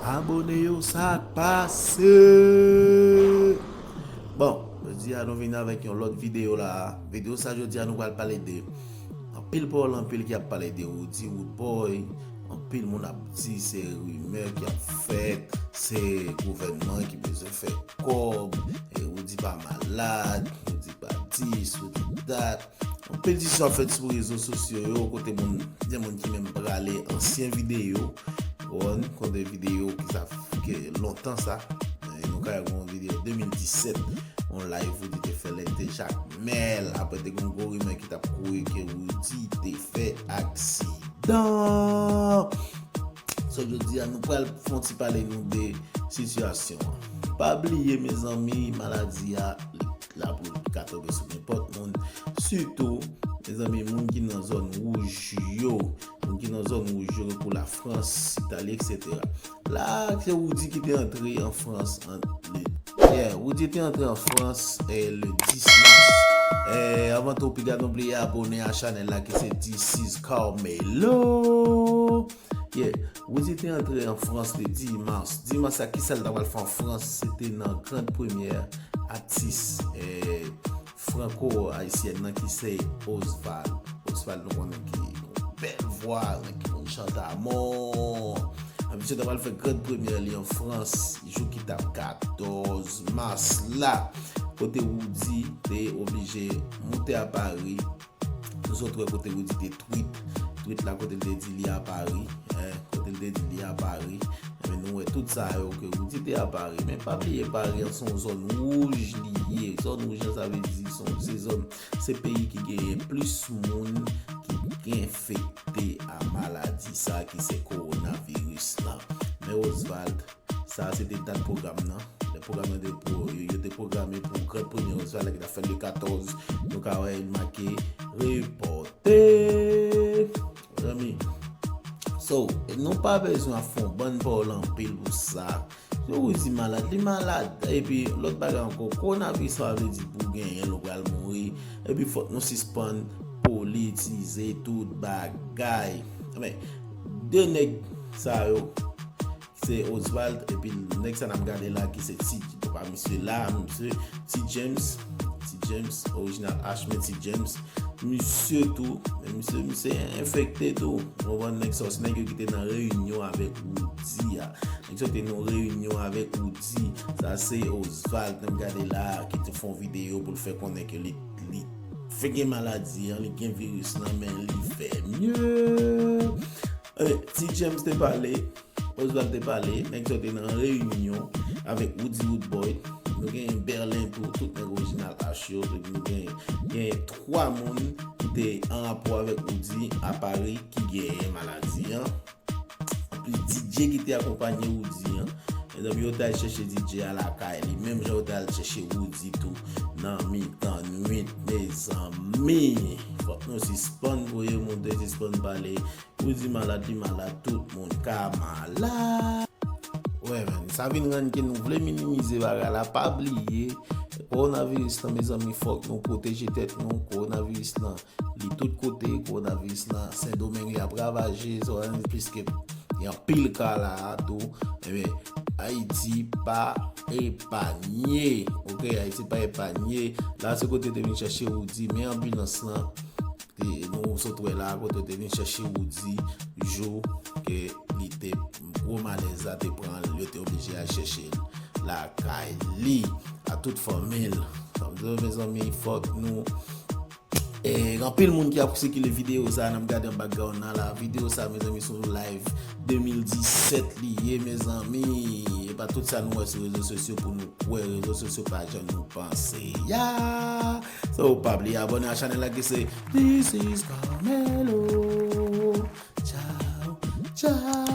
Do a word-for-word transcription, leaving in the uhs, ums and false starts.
Abone yo, sa k pase? Bon, jodi a nou vin avèk yon lòt videyo la. Videyo sa jodi a nou pral pale de anpil pawòl, anpil ki ap pale de Roody Roodboy. Anpil moun ap di se rimè ki ap fèt, se gouvènman ki bezwen fè kòb, e Roody pa malad, Roody pa dis, Roody dat. Anpil disisyon ap fèt sou rezo sosyo yo, kote moun, gen moun ki menm prale ansyen videyo, konn, kote videyo ki sa fè lontan sa. E nou ka wè yon videyo de mil disèt, yon live Roody te fè lè te Jakmèl, apre te gen yon gwo rimè ki t ap kouri ke Roody te fè aksidan. So, jodi a, nou pral fè yon ti pale nou de sitiyasyon an. Pa bliye, mezanmi, maladi a, li la pou l ka tonbe sou nenpòt moun. Sitou, mezanmi, moun ki nan zòn wouj yo, moun ki nan zòn wouj yo, tankou Lafrans, Itali, etsetera. La, se Roody ki te antre an Frans an, le, yeah, Roody te antre an Frans, eh, le dis mas. Eh, avan tou, piga nou bliye abone a chanèl la ki se This is Carmelo. Yeah, Roody te antre an Frans le dis mas. Dis mas sa, kisa l ta pral fè an Frans? Se te nan grand première atis, eh, franko-ayisyèn nan ki se Osvald. Osvald, nou konnen ki yon bèl vwa, ki konn chante amò. Misye ta pral fè grand première li an Frans, jou ki t ap katòz mas la, kote Roody te oblije moute a Pari. Nou sot wè kote Roody te tweet. Tweet la kote l te di li a Pari. Eh, kote l te di li a Pari. Men nou wè tout sa yo ke Roody te a Pari. Men pa bliye, Pari an se yon zòn wouj li ye. Zòn wouj lan, sa vle di se yon, se zòn, se peyi ki genyen plis moun ki, ki enfekte a maladi sa ki se kowonaviris lan. Men Osvald, sa se te dat pwogram nan. Lè pwogram nan te pwo-, yo, yo te pwograme pou grand première Osvald la ki t ap fèt le katòz. Nou ka wè l make repòte. Mezanmi. So, nou pa bezwen ap fè yon bann pawòl anpil pou sa. Si Roody malad, li malad. Epi, lòt bagay ankò, kowonaviris sa vle di pou genyen l, ou pral mouri. Epi, fòk nou sispann politize tout bagay. Men, de nèg sa yo, se Osvald, epi nèg sa n ap gade la ki se Ti, pa misye la, misye Ti James, Ti James, orijinal H, men Ti James, misye tou, men misye, misye enfekte tou. Ou konprann, nèg sa, se nèg yo ki te nan reyinyon avèk Roody a. Nèg sa te nan reyinyon avèk Roody. Sa se Osvald, n ap gade la, ki te fè yon videyo pou l fè konnen ke li, li fè gen maladi an, li gen viris lan, men li fè mye. Eh, Ti James te pale, Osvald te pale, nèg sa te nan reyinyon avèk Roody Roodboy. Nou gen Berlin tou, tout nèg orijinal H yo, nou gen, gen twa moun ki te an rapò avèk Roody a Pari ki genyen maladi an. Anplis, D J ki te akonpanye Roody an, mezanmi, yo t al chèche D J a lakay li, menm jan yo t al chèche Roody tou nan mitan nwit, mezanmi. Fòk nou sispann voye monte, sispann pale. Roody malad, li malad, tout moun ka malad. Wè, men, sa vin rann ke nou vle minimize bagay la. Pa bliye, kowonaviris lan, mezanmi, fòk nou pwoteje tèt nou. Kowonaviris lan, li tout kote, kowonaviris lan. Sendomeng, li ap ravaje, sa vle di pliske gen anpil ka la a tou. Ebyen, Ayiti pa epanye. Oke, Ayiti pa epanye. La, se kote yo te vin chèche Roody, men anbilans lan, te, nou sot wè la, kote yo te vin chèche Roody, jou ke li te, gwo malèz la te pran l, yo te oblije al chèche l lakay li, a tout fanmi l. Sa vle di, mezanmi, fòk nou, e, gen anpil moun ki ap sikile videyo sa, n ap gade an background nan la. Videyo sa, mezanmi, se yon live de mil disèt li ye, mezanmi. E pa tout sa nou wè sou rezo sosyo pou nou kwè, rezo sosyo pa jan nou panse. Ya! So, pa bliye abone a chanèl la ki se This is Carmelo. Ciao, ciao.